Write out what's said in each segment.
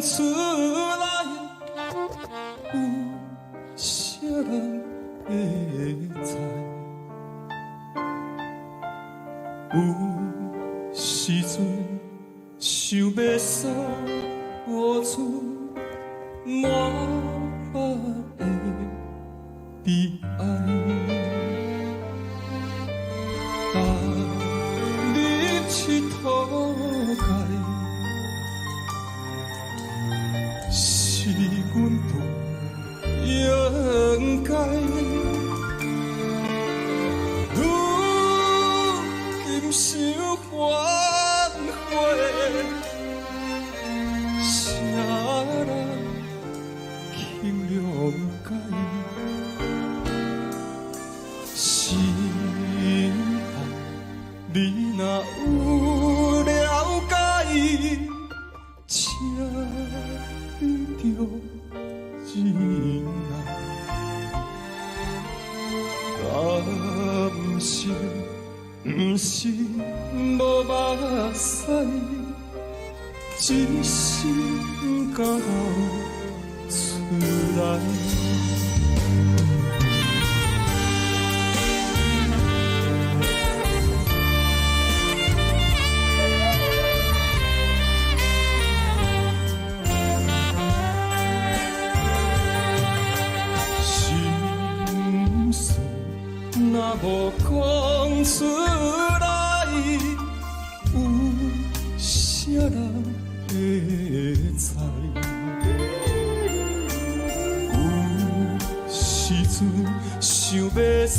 出來，有啥人會知？有時陣想欲訴出滿腹的悲哀，踏入這土界，是阮不應該。如今想反悔，啥人肯諒解？心愛，你若有了解，請你著忍耐。感情毋是無目屎，只是毋敢流出來。心事若無講出來，有啥人會知？有時陣想欲訴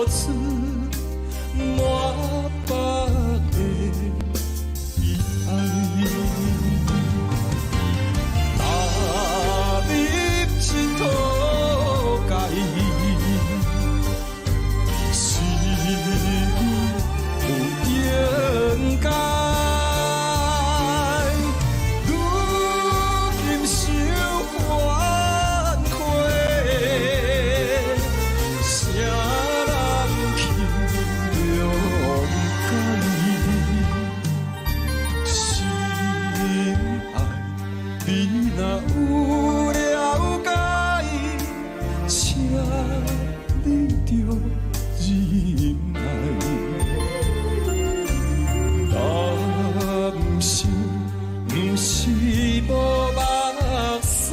出滿腹的悲哀，踏入這土界，是阮不應該。如今想反悔，啥人肯諒解？心愛，你若有了解，請你著忍耐。感情毋是無目屎，